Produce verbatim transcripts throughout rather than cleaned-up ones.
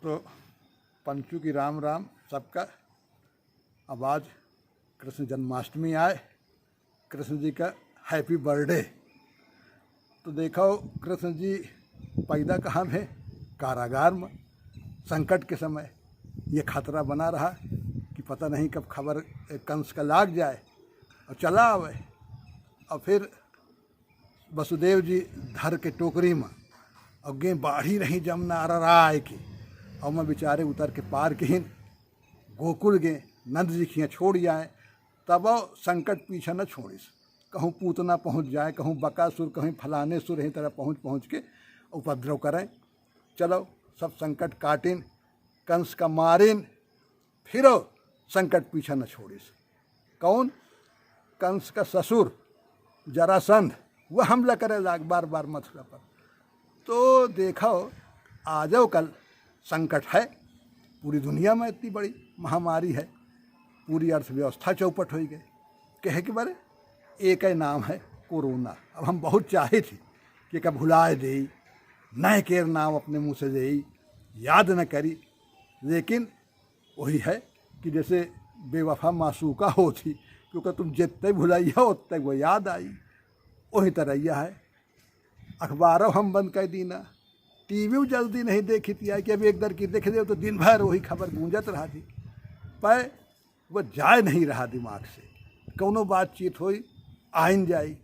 तो पंचू की राम राम सबका। अब आज कृष्ण जन्माष्टमी आए, कृष्ण जी का happy birthday। तो देखो कृष्ण जी पैदा कहाँ भे? कारागार में। संकट के समय ये खतरा बना रहा कि पता नहीं कब खबर कंस का लाग जाए और चला आवे। और फिर वसुदेव जी धर के टोकरी में और गे बाढ़ी रही जमुना अरराय के, और मैं बेचारे उतर के पार किहिन गोकुल गे नंद जी खियाँ छोड़ आए। तब संकट पीछा न छोड़िस, कहूँ पूतना पहुँच जाए, कहूँ बकासुर, कहूँ फलाने सुर, यही तरह पहुँच पहुँच के उपद्रव करें। चलो, सब संकट काटिन, कंस का मारिन, फिरो संकट पीछा न छोड़िस। कौन? कंस का ससुर जरासंध, वह हमला करे लाग बार बार मथुरा पर। तो देखो, आजो कल संकट है, पूरी दुनिया में इतनी बड़ी महामारी है, पूरी अर्थव्यवस्था चौपट हो गई। कहे के बारे एक ही नाम है कोरोना। अब हम बहुत चाहे थे कि एका भुलाए देई, नए केर नाम अपने मुँह से देई, याद न करी, लेकिन वही है कि जैसे बेवफा मासूका होती, क्योंकि तुम जितने भुलाइया उतने वो याद आई। वही तरह यह है, अखबारों हम बंद कर दीना, टीवी जल्दी नहीं देखी थी कि अब एक दर की देख ले तो दिन भर वही खबर गूंजत रहा थी, पर वो जाए नहीं रहा दिमाग से। कौनो बातचीत होई, आइन जाई।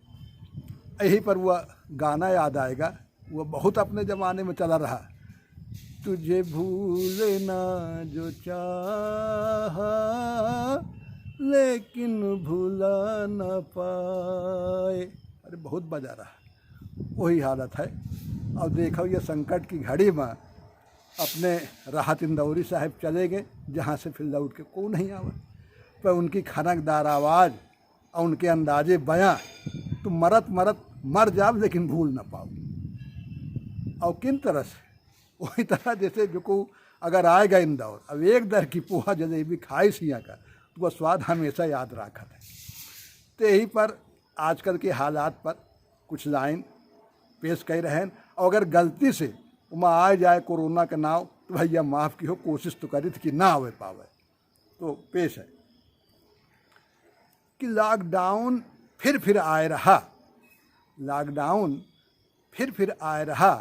यही पर वो गाना याद आएगा, वो बहुत अपने ज़माने में चला रहा, तुझे भूलना जो चाहा लेकिन भुला ना पाए। अरे, बहुत बजा रहा, वही हालत है। अब देखो, ये संकट की घड़ी में अपने राहत इंदौरी साहब चले गए, जहाँ से फिर लौट के को नहीं आवे, पर उनकी खनकदार आवाज़ और उनके अंदाजे बयां, तुम मरत मरत मर जाओ लेकिन भूल ना पाओ। और किन तरह से? वही तरह जैसे जो को अगर आएगा इंदौर, अब एक दर की पोहा जलेबी खाई सिया का, तो वह स्वाद हमेशा याद रखत है। तो यही पर आजकल के हालात पर कुछ लाइन पेश कर रहे हैं। और अगर गलती से वहाँ आ जाए कोरोना का नाव, तो भैया माफ़ की हो, कोशिश तो करी थी कि ना आवे पावे। तो पेश है कि लॉकडाउन फिर फिर आए रहा, लॉकडाउन फिर फिर आए रहा,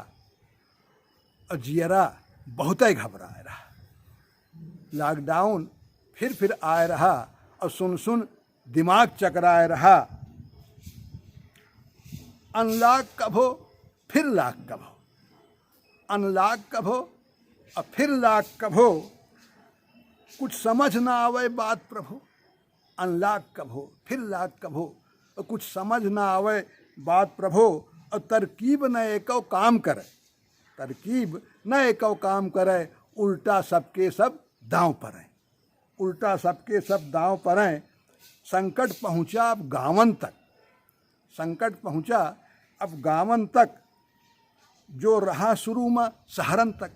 और जियरा बहुत ही घबराए रहा। लॉकडाउन फिर फिर आए रहा, और सुन सुन दिमाग चकराए रहा। अनलॉक कब हो, फिर लॉक कब हो, अनलॉक कब हो, और फिर लॉक कब हो, कुछ समझ ना आवे बात प्रभु। अनलॉक कब हो, फिर लॉक कब हो, और कुछ समझ ना आवे बात प्रभु। और तरकीब न एको काम करे, तरकीब न एको काम करे, उल्टा सबके सब दांव परे, उल्टा सबके सब दांव परे। संकट पहुँचा अब गाँवन तक, संकट पहुँचा अब गाँवन तक, जो रहा शुरू में शहरन तक।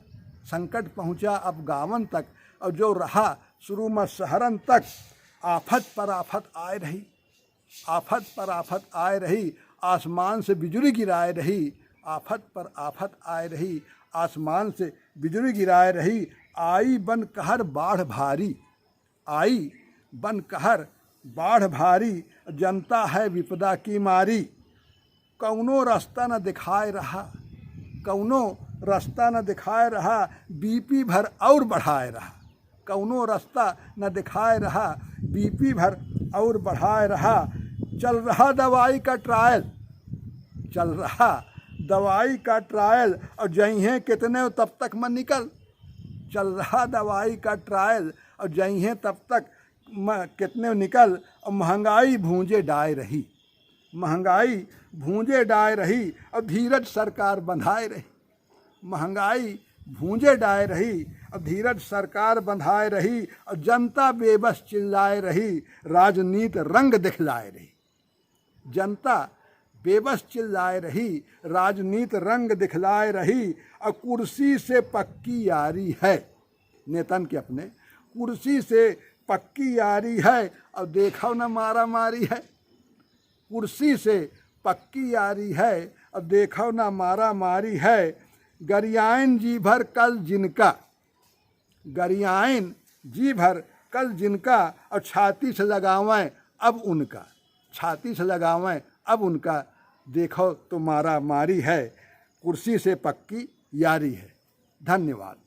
संकट पहुँचा अब गाँवन तक, और जो रहा शुरू में शहरन तक। आफत पर आफत आए रही, आफत पर आफत आए रही, आसमान से बिजुरी गिराए रही। आफत पर आफत आए रही, आसमान से बिजुरी गिराए रही। आई बन कहर बाढ़ भारी, आई बन कहर बाढ़ भारी, जनता है विपदा की मारी। कौनो रास्ता न दिखाए रहा, कौनो रास्ता न दिखाए रहा, बीपी भर और बढ़ाए रहा। कौनो रास्ता न दिखाए रहा, बीपी भर और बढ़ाए रहा। चल रहा दवाई का ट्रायल, चल रहा दवाई का ट्रायल, और जइहें कितने तब तक मैं निकल। चल रहा दवाई का ट्रायल, और जइहें तब तक म-, कितने निकल। और महंगाई भूंजे डाय रही, महंगाई भूंजे डाय रही, और धीरज सरकार बंधाए रही। महंगाई भूंजे डाय रही, और धीरज सरकार बंधाए रही, और जनता बेबस चिल्लाए रही, राजनीत रंग दिखलाए रही। जनता बेबस चिल्लाए रही, राजनीत रंग दिखलाए रही। और कुर्सी से पक्की यारी है नेतन के अपने, कुर्सी से पक्की यारी है। और देखो न मारा मारी है, कुर्सी से पक्की यारी है। और देखो न मारा मारी है, गरियाइन जी भर कल जिनका, गरियाएन जी भर कल जिनका, और छाती से लगावें अब उनका, छाती से लगावें अब उनका। देखो तो मारा मारी है, कुर्सी से पक्की यारी है। धन्यवाद।